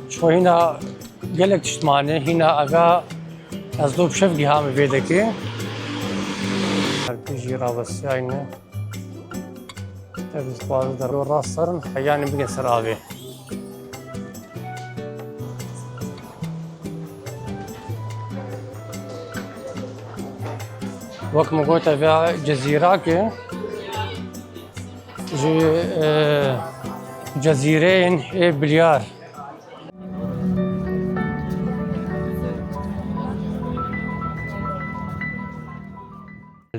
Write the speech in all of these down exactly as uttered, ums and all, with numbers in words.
Ji xwe hîna gelek tişt mane, hîna eva ez do bi şev gihame vê dekê. Her tu jî rawestiyayne. Ev dixwaze de rast serin, heyanê bigin ser avê. Wek min got, ev ya cezîrak e. Ji, e, cezîreyên ê bilyar.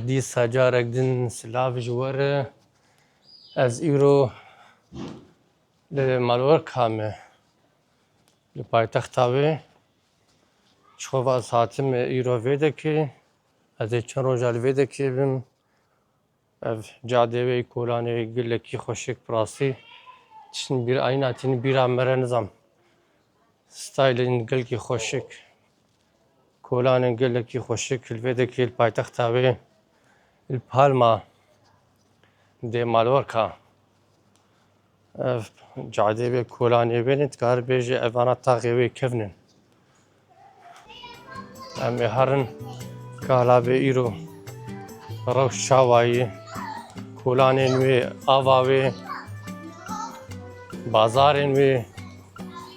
Dîsa carek din silav ji we re. Ez îro li Mallorca me, li paytexta wê. Ji xwe ve ez hatime îro vê dekê. Ez ê çend roja li vê dekê bim. Ev cadê wê, kolanê wê gelekî xweşik bi rastî. Tiştin bîr ayna tînin bîra me re nizam. Stylên gelekî xweşik. Kolanên gelekî xweşik li vê dekê li paytexta wê, li Palma de Mallorca. Ev cadê wê, kolanê wê ne, dikare bêje evana taxê wê kevn in. Em ê herin kala bê îro rewş çawa ye, kolanên wê, ava wê, bazarên wê,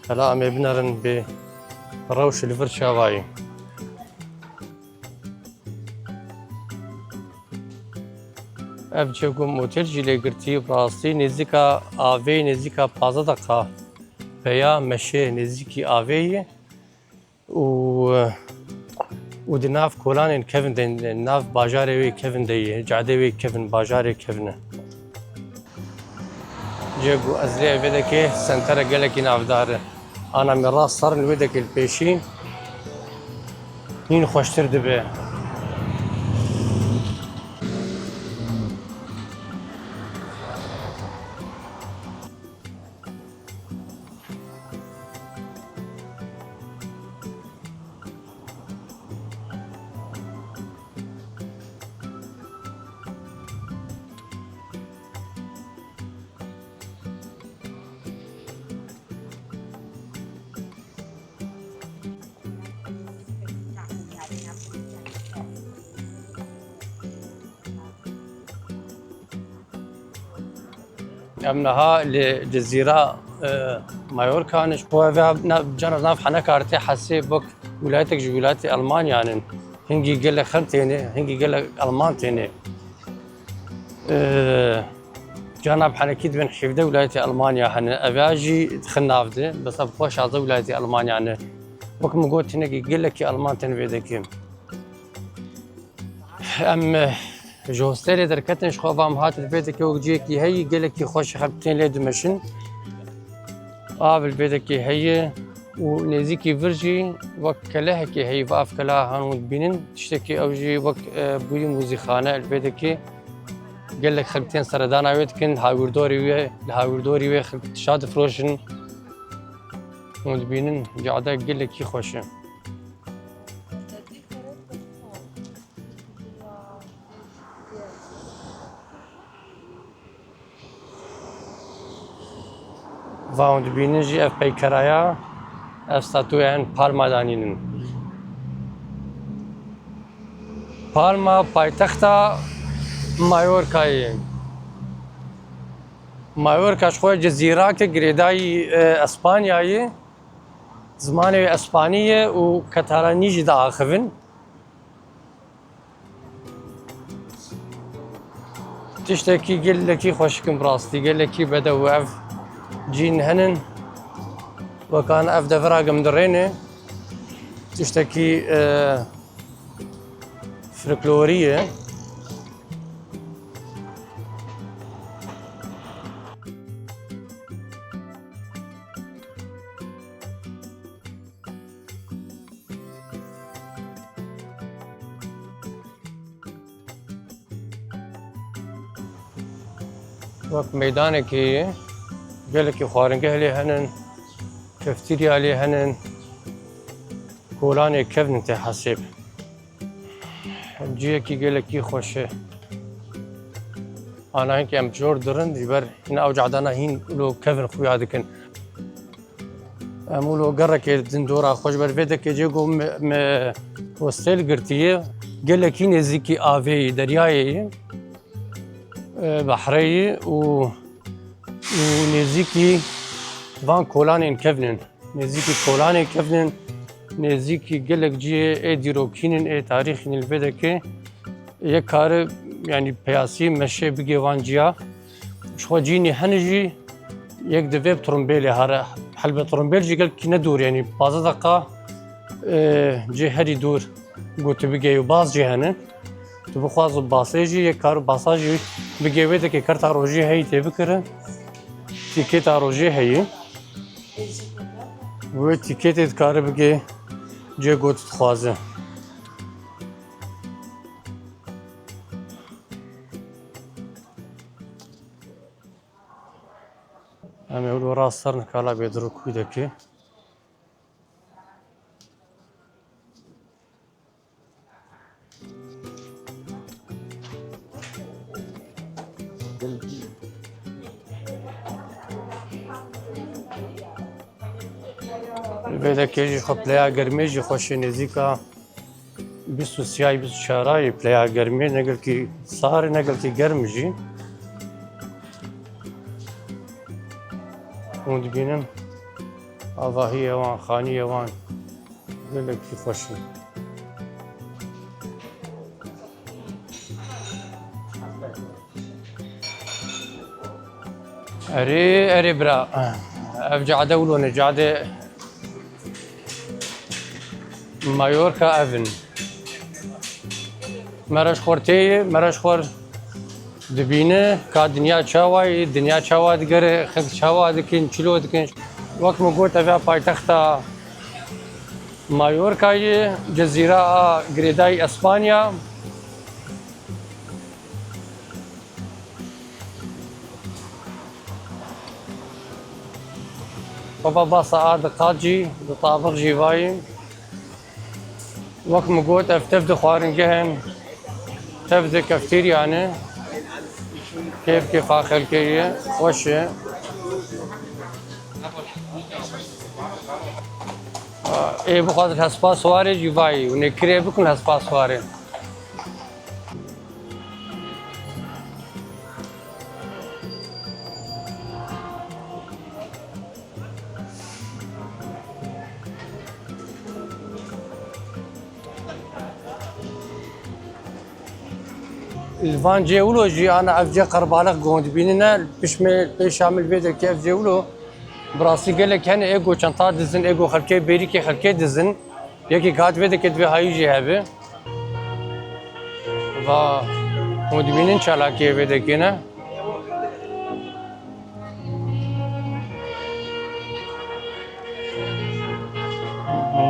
hela em ê binerin bê rewş li vir çawa ye. Ev cê ku motel jî lê girtî, bi rastî nêzîka avê, nêzîka pazdeh deqa peya meşê nêzîkî avê ye û, û di nav kolanên kevin de, nav bajarê wê kevin de ye, cadê wê kevin, bajarê kevin e. Cê ku ez lê vê dekê sentere gelekî navdar e. Ana me rast serin li wê dekê li pêşî hîn xweştir dibe. Em niha li cezîra, e, Mallorca ne, ji bo ev nav, cana nav heneka tê hesê wek wîlayetek ji wîlayetê Elmanya ne. Hingî gelek xelk têne, hingî gelek Elman têne. E, cana bi henekî dibên hevdeh wîlayetê Elmanya hene. Eva jî dixin nav de, bes ev xwe şazdeh wîlayetê Elmanya ne. Wek min got, hinekî gelekî Elman tên vê dekê. Em, eh, ji hostelê derketin, ji xwe ve em hatin vê dekê wek cihekî heyî, gelekî xweş xelk tên lê dimeşin. Av li vê dekê heye û nêzîkî vir jî wek kelehekê heyî, ve av keleha han hûn dibînin. Tiştekî ew jî wek, eh, bûyî muzîxane li vê dekê gelek xelk tên seredana wê dikin, li hawîrdorî wê, li hawîrdorî wê xelk tişta difiroşin. Hûn dibînin, cade gelekî xweş e. Va hûn dibînin jî ev peykeraya, ev statuyên Palma danînin. Palma paytexta Mallorcayê. Mallorca ji xwe cizîrake girêdayî, e, Espanyayê. Zimanê wê espanî ye û katalanî jî diaxivin. Tiştekî gelekî xweşik in bi rastî, gelekî bedew û ev cîn henin. Wekan ev devira gim dirêne. Tiştekî, e, folklorî ye. Wek meydanekê ye, gelekî xwaringeh lê henin, keftîrya lê henin, kolanê kevn tê hesêb. Cihekî gelekî xweş e. Ana hinkê em cor dirin, ji ber hîna ew cadana hîn lo kevin xuya dikin. Em wilo gerekê din dora xwe ji ber vê dekê cê ku me, me hostel girtiye, gelekî nêzîkî avê yî, deryayê yî, e, behrê yî û, û nêzîkî van kolanên kevn in. Nêzîkî kolanê kevn in, nêzîkî gelek cihê ê dîrokîn in, ê tarîxîn li vê dekê. Yek kare, yanî peyasî meşê bigê wan ciya. Ji xwe cînî hene jî yek divê bi trumbêlê here. Helbet trumbêl jî gelkî ne dûr, yanî pazdeh deqa, e, cê herî dûr ku tu bigê û bas jî hene. Tu bixwaz û basê jî yek kar û basa jî bigê wê dekê kerta rojê heyî tê bikire. Tîkêta rojê heyî. Wê tîkêtê dikare bigê cê ku tu dixwaze. Em ê wilo rast ser nikala bê dirû kûdekê. Vê dekê jî xwe pileya germê jî xweşê nêzîka bîst û siyayî, bîst û çarayî pileya germê, ne gelkî sar e, ne gelkî germ jî. Hûn dibînin avahiyê wan, xaniyê wan gelekî xweş in. Erê, erê bira. Ev cade wilo ne, cade Mallorca ev in. Me re ji xwe tê ye, me re ji xwe dibîne ka dinya çawa ye, dinya çawa digere, xelk çawa dikin, çilo dikin. Wek min got, ev ya paytexta Mallorca ye, cezîra a girêdayî Espanya. Baba basa a diqat jî, di tabix jî vayî. Wek min got, ev tev di xwaringeh in, tev di kefterya ne. Kêf kêfa xelkê ye, xweş e. Ê bixwazin hespa siwarê jî vayî, û nêkirê bikun hespa siwarê. Li van cê wilo jî, ana ev cê qerbalex ku hûn dibînin e, pişmê pêşa min li vê derkê ev cê wilo. Bi rastî gelek hene ê ku çenta dizin, ê ku xelkê bêrîkê xelkê dizin. Yekî hat vê derkê divê hayî jî hebe. Va hûn dibînin çalakiyê vê derkê ne?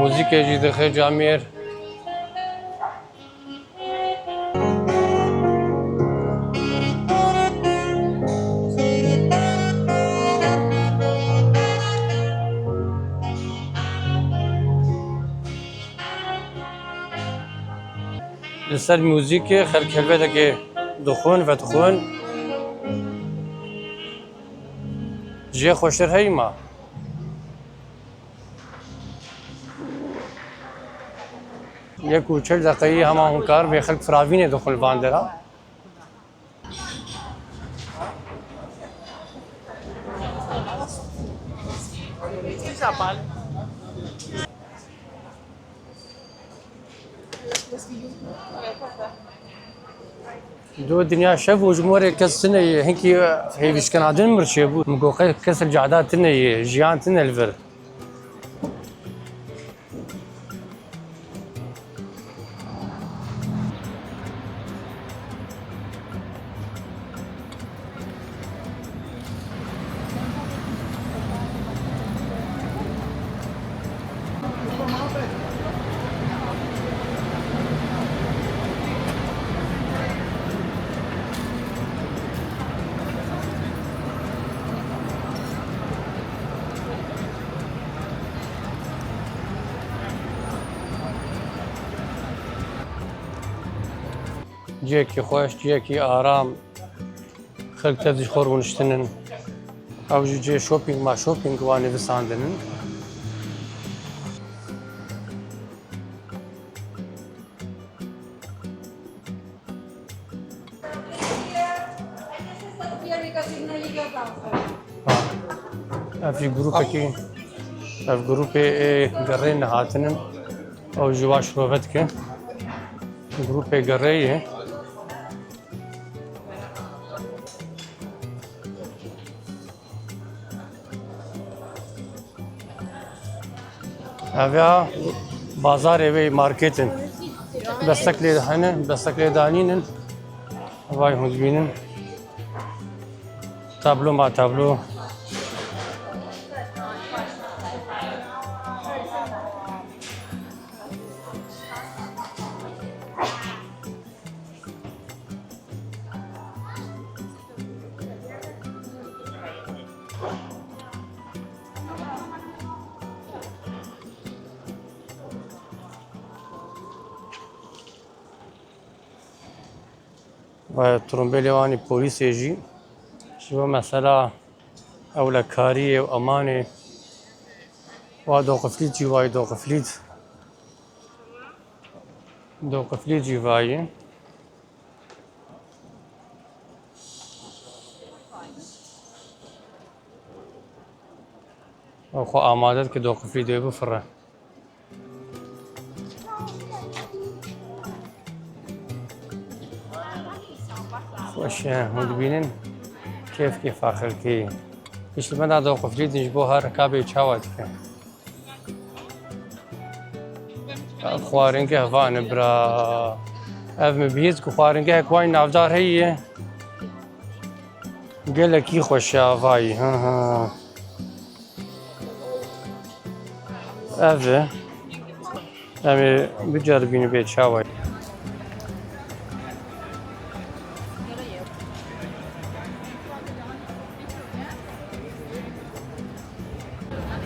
Muzîkê jî dixe camêr. Li ser muzîkê xelk helbetekê dixwin, vedixwin. Jê xweştir heyî ma? Yek û çil deqeyî hema hûn kar bê xelk firavînê dixwin van dera. Do dinya şev û ji morê kes tune ye, hinkî hêvîşkena din mir çêbû. Min got, kes li cehda tune ye, jiyan tune li vir. Cihekî xweş, cihekî aram. Xelk tev ji xwe rûniştinin. Ew jî cihê shopping ma shopping wan nivîsandinin. Ha. Ev jî grûpekî, ev grûpê ê gerê nehatinin. Ew jî wa şirove dike. Grûpê gerê ye. Ev ya bazarê wê market in. Destek lê hene, destek lê danînin. Vay hûn dibînin. Tablo ma tablo. Ve trombêlê wan ê polîsê jî ji bo mesela ewlekariyê û emanê wa doqiflît jî vayî, doqiflît. Doqiflît jî vayî. Ew xwe amade dike doqiflît wê bifire. Xweş e, hûn dibînin kêfkê faxirkê. Piştî me da doqiflît ji bo her kabê çawa dike. Ev xwaringeh van e bira. Ev min bihîst ku xwaringehek wayî navdar heye. Gelekî xweş e avayî. Ha, ha. Ev e. Em ê biceribînin bê çawa ye.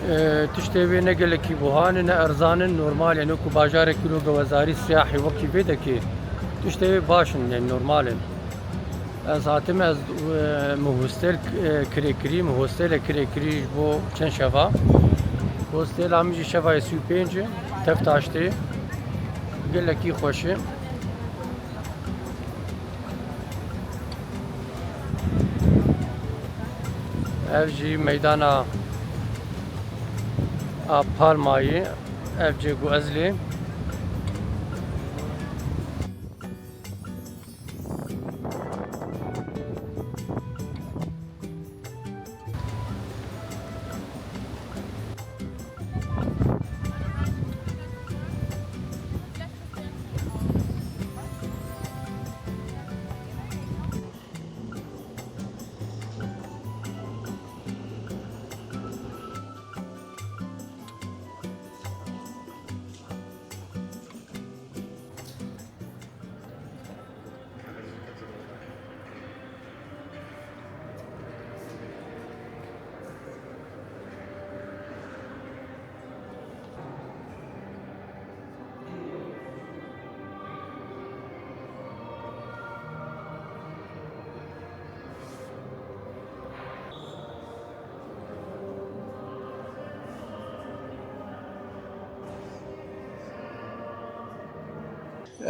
E, tiştê wê ne gelekî buhan e, ne erzan in, normal e, wekî bajarek îro gewezarî siyahî wekî vê dekê. Tiştê wê baş in, yani normal in. Ez hatim, ez, e, min hostel, e, kirêkirî, min hostele kirêkirî ji bo çend şeva. Hostela min jî şeva yê sî û pênc e, tev taştê. Gelekî xweş e. Ev jî meydana a Palmayê, ev cê ku ez lê.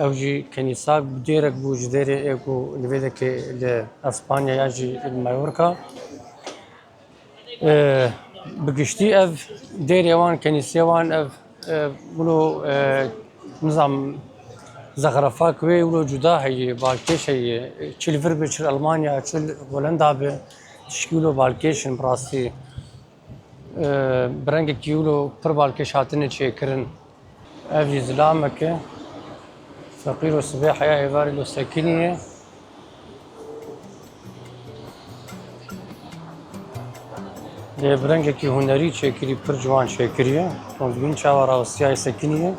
Ew jî kenîsak dêrek bû ji dêrê ê ku li vê dekê li Espanya ya jî li Mallorca. E, bi giştî ev dêrê wan, kenîsê wan, ev, e, wilo, e, nizam zexrefak wê wilo cuda heye, balkêş heye. Çi li vir bi, çi li Almanya, çi li Holenda bi, tişkî wilo balkêş in bi rastî. E, bi rengekî wilo pir balkêş hatine çêkirin. Ev jî zilamek e. Feqîr û sibê heya êvarî lo sekiniye. Lê bi rengekî hunerî çêkirî, pir ciwan çêkiriye. Hûn dibînin çawa rawestiyayê sekiniye.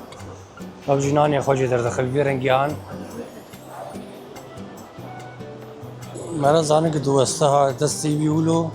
Ew jî nanê xwe jê derdixe bi vî rengî an. Mera zanik diweste ha destê wî wilo.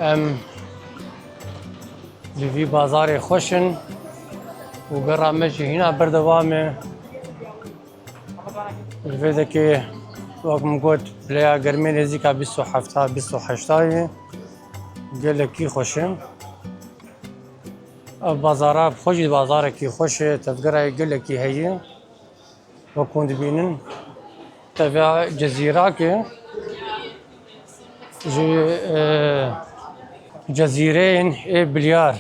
Em li vî bazarê xweş in û gera me jî hîna berdewam e. Li vê dekê, wek min got, pileya germê nêzîka bîst û heft, bîst û heşt ye. Gelekî xweş e. Ev bazara bi xwe jî bazarekî xweş e, tevgerayê gelekî heye. Wek hûn dibînin, tevya Cezîrak e. Ji, e, cezîreyên ê bilyar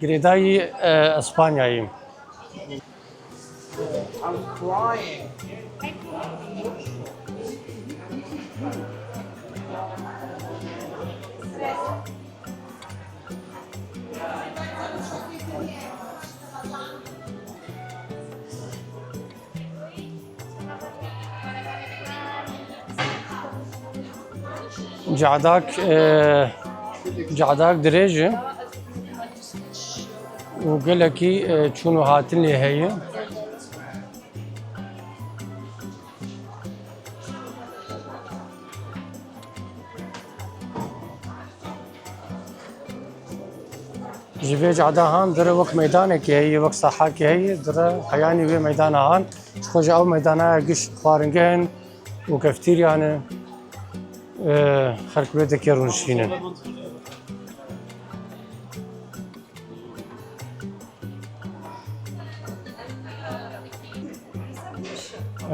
girêdayî, e, Espanyayê. Cadak, e, cadak dirêj e û gelekî, e, çûn û hatin lê heye. Ji vê cada han dire wek meydanekê heye, wek sahakê heye, dire heyanî wê meydana han. Ji xwe ji ew meydana giş xwaringeh in û keftîriya ne, e, xelk wê dekê rûnişînin.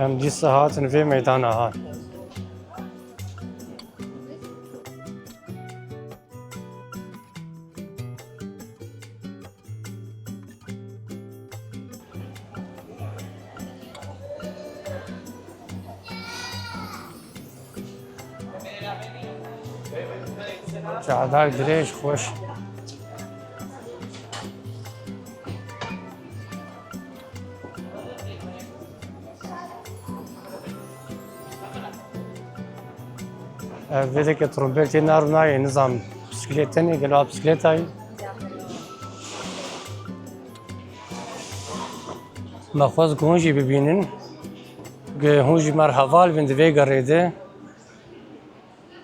Em dîsa hatin vê meydana han. Çadak dirêj xweş. Ev vê deke trombêl tê nar nayê, nizam, bisiklêt tenê, gelo a bisiklêtayê. Me xwest ku hûn jî bibînin, ku hûn jî mer heval bin di vê gerê de.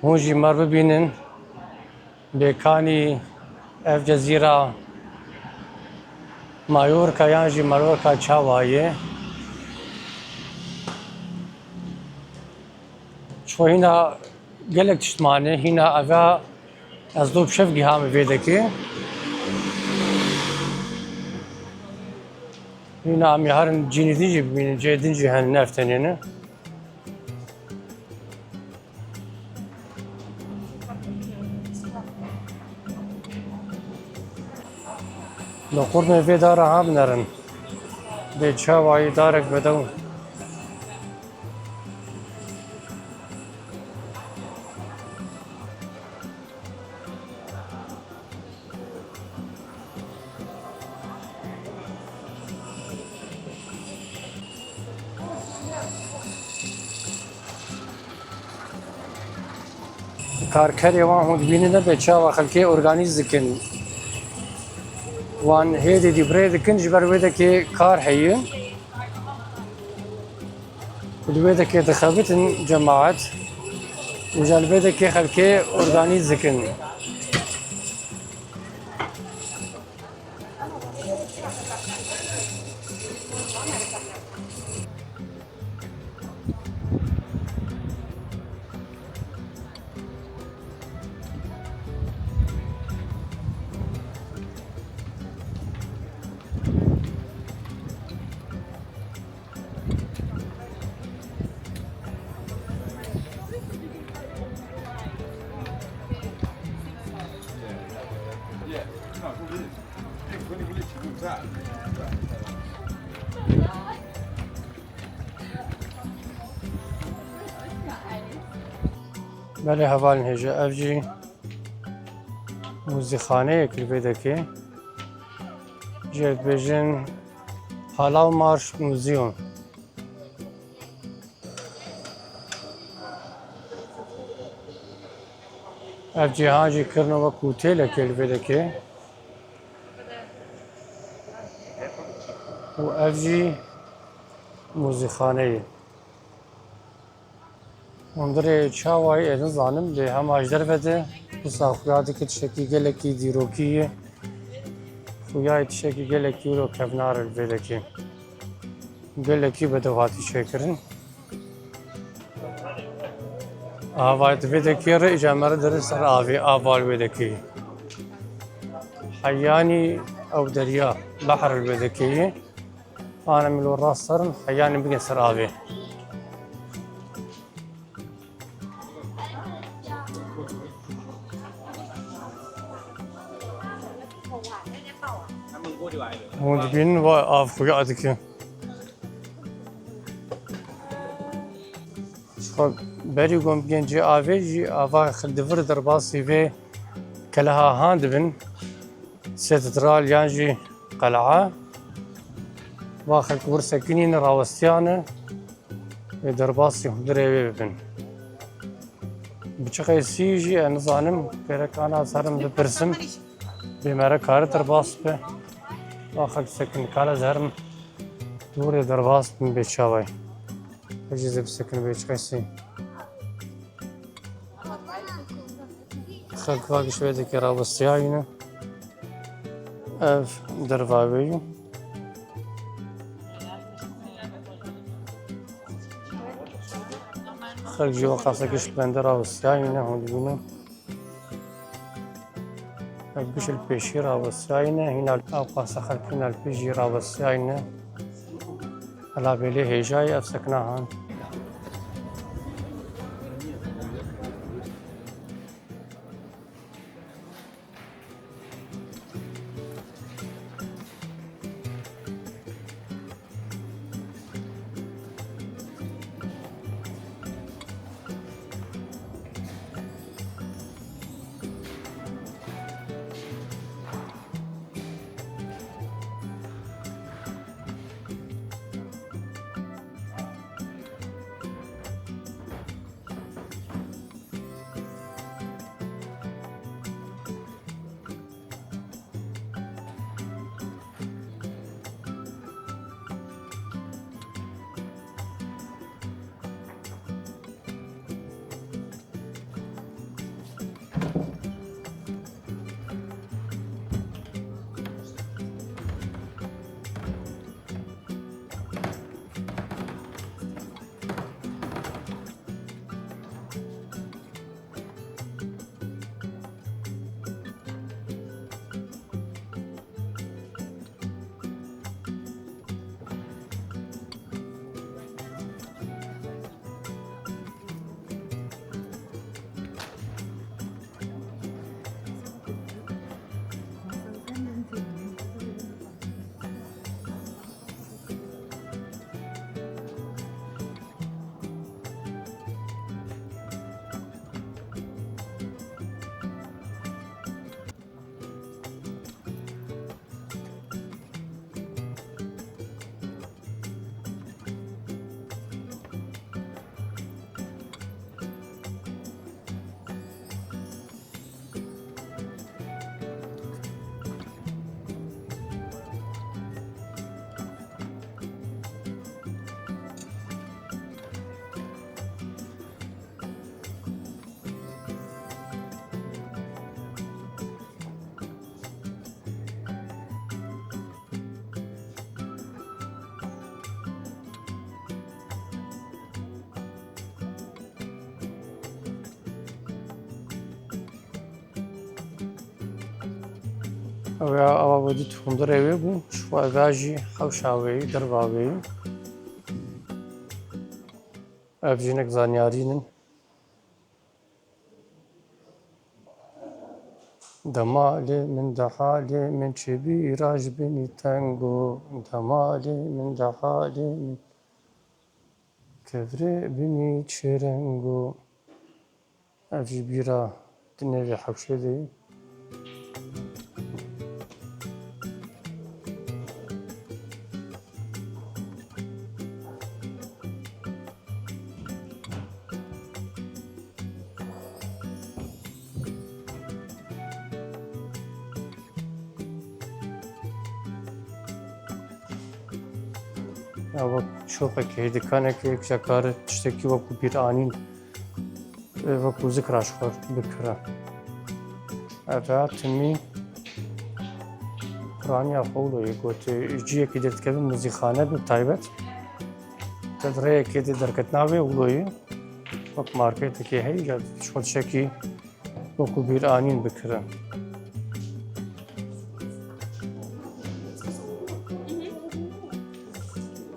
Hûn jî mer bibînin, bêkanî ev cezîra Mallorca yan jî Mallorca çawa ye. Ji xwe hîna gelek tişt mane, hîna eva ez do bi şev gihame vê dekê. Hîna em ê herin cînî din jî bibînin, cihê din jî hene, ne ev tenê ne. Li qurbê vê dara ha binerin. Bê çawayî darek bedew. Karkerê wan hûn dibînin nebe çawa xelkê organîz dikin. Wan hêdî dî bi rê dikin, ji ber wê dekê kar heye. Û li wê dekê dixebitin cemaet û ji li vê dekê xelkê organîz dikin. Belê hevalên hêja, ev jî muzîxaneyek li vê dekê. Jê dibêjin Palau Marsh Museum. Ev cîhan jî kirine wek otêlekê li vê dekê. Û ev jî muzîxane ye. Hundirê çawa ye, ez nizanim, lê hema ji derve de Dîsa xuya dike tiştekî gelekî dîrokî ye. Xuya ye tiştekî gelekî wilo kevnar e li vê dekê. Gelekî bedew hatî çêkirin. Ava di vê dekê re îca me re dirin ser avê, ava li wê dekê. Heyanî ew derya, behr li wê dekê ye. Ana min lo rast serin, heyanî bigin ser avê. Hûn dibînin va av xuya dike. Ji xwe berî ku em bigên cê avê jî ava xil di vir derbasî vê keleha han dibin. Sêtral yan jî qel'a. Va xelk wir sekinîne, rawestiyane, ê derbasî hundirê wê bibin. Bi çi qeysî jî ez nizanim, gerek ana ez herim bipirsim, bê me re kare derbas be. Va xelk sekin, kare ez herim dûrê derbas bim bê çavay. Ez jî zê bisekin bê çi qeysî. Xelk va giş vê dekê rawestiyayî ne. Ev derva wê ye. Xelk jî wexasa giş bende rawestiyayî ne, hûn dibînin. Ev giş li pêşî rawestiyayî ne, hîna ew qasa xelk hîna li pêş jî rawestiyayî ne. Hela bêlê hêja ye ev sekina han. Ew ya, ewa wedî hundirê wê bû, ji xwe eva jî hewşa wê yî, derva wê yî. Ev jî hinek zanyarî nin. Dema lê min deha lê min çi bîra ji binî tengo. Dema lê min deha lê min kevirê binî çi rengo. Ev jî bîra di nêvê hewşê de ye. Ya wek şopekê, dikanekê, yek jî kare tiştekî wekû bîranîn, e, wekû zikra ji xwe bikire. Ev ya timî piraniya xwe wilo yê, ku tu ji ciyekî derdikevî muzîxane bi taybet. Te di rêyekê dê derketina wê wilo yê. Wek marketekê heye, ya ji xwe tiştekî wekî bîranîn bikire.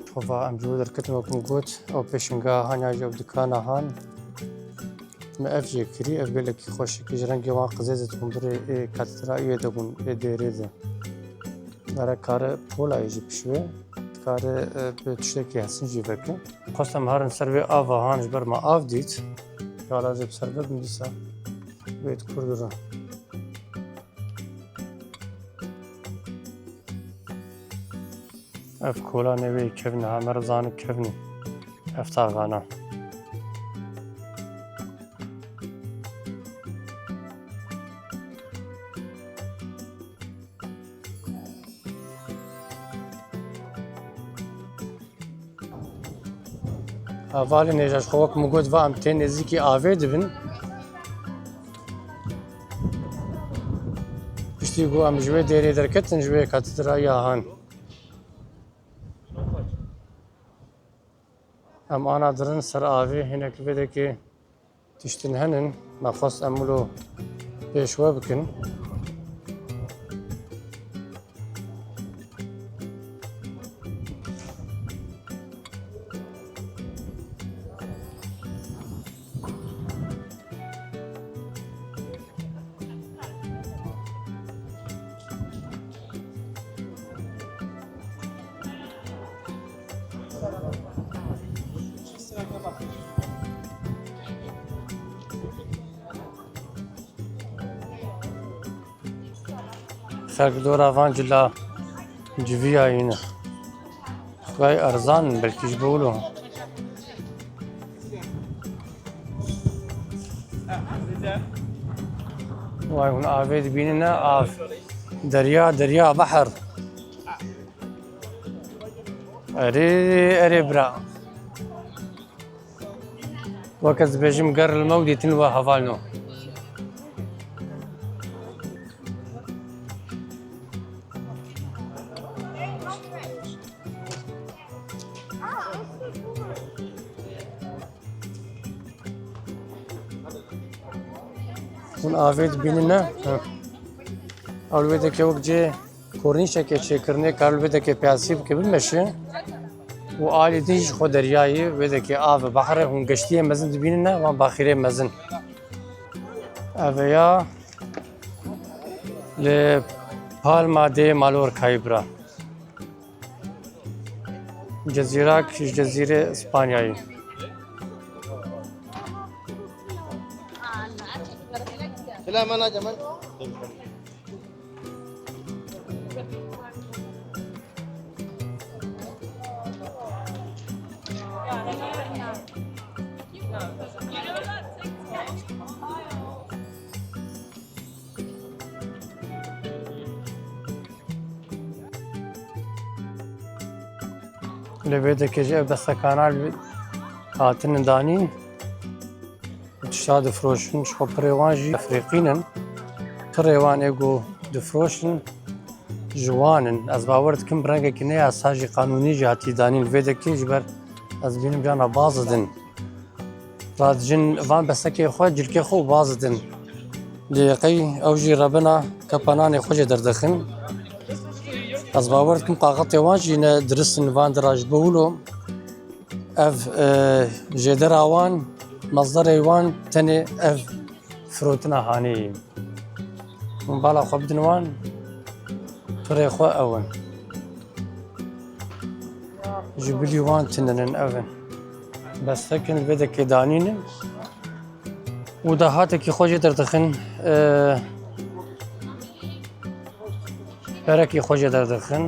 Xwe va em ji wê derketin, wek min got, ew pêşingeha han ya jî ew dikana han. Me ev jê kirî, ev gelekî xweşik e, ji rengê wan qizêz e, di hundirê ê katedralê de bûn, ê dêrê de. Mere kare polayê jî pişt wê, dikare, e, bi tiştekî hesin jî veke. Xwestem herin ser vê ava han, ji ber me av dît. Jala zê bi ser bibim dîsa. Wê dikurdirin. Ev kolanê wê kevn e, heme re zanin kevn e. Ev taxana. Hevalên hêja, ji xwe wek min got, va em tê nêzîkî avê dibin. Piştî ku em ji wê dêrê derketin, ji wê katedralê ya han. Em ana dirin ser avê, hinek li vê dekê tiştin henin, me xwest em wilo pêş we bikin. Xelk dora van cila civiyayî ne. Vay erzan in, belkî ji bo wilo. Vay hûn avê dibînin ne, av. Derya, derya, behr. Erê, erê bira. Wek ez dibêjim, ger li me û dîtin we hevalno. Hûn avê dibînin ne? Ha. Ew li wê dekê wek cê kornîşeke çêkirinê, kar li wê dekê piyasî bike, bimeşe. Û alî din jî xwe deryayê, wê dekê av e, behr e, hûn geştiyê mezin dibînin ne, wan baxîrê mezin. Ev ya li Palma de Mallorcayê bira. Cezîrak ji cezîrê Spanyayê. Li vê dekê jî ev bestekana li hatine danîn. Tişta difroşin, ji xwe pirê wan jî efrîqîn in. Pirê wan ê ku difroşin ji wan in. Ez bawer dikim bi rengekî ne yasa jî qanûnî jî hatî danîn. Li vê dekê ji ber ez bînim cana baz didin. Radijin van bestekê xwe, cilkê xwe û baz didin. Lê qey ew jî rebina kepananê xwe jê derdixin. Ez bawer dikim qaxetê wan jî ne dirist in, van dira ji bo wilo. Ev, e, jêdera wan, mezderê wan tenê ev firotina hanê ye. Hûn bala xwe bidin wan, pirê xwe ew in. Ji bilî wan tinin in, ev in. Bestek in, vê dekê danîn in. Û dahatekî xwe jê derdixin, e, perekî xwe jê derdixin.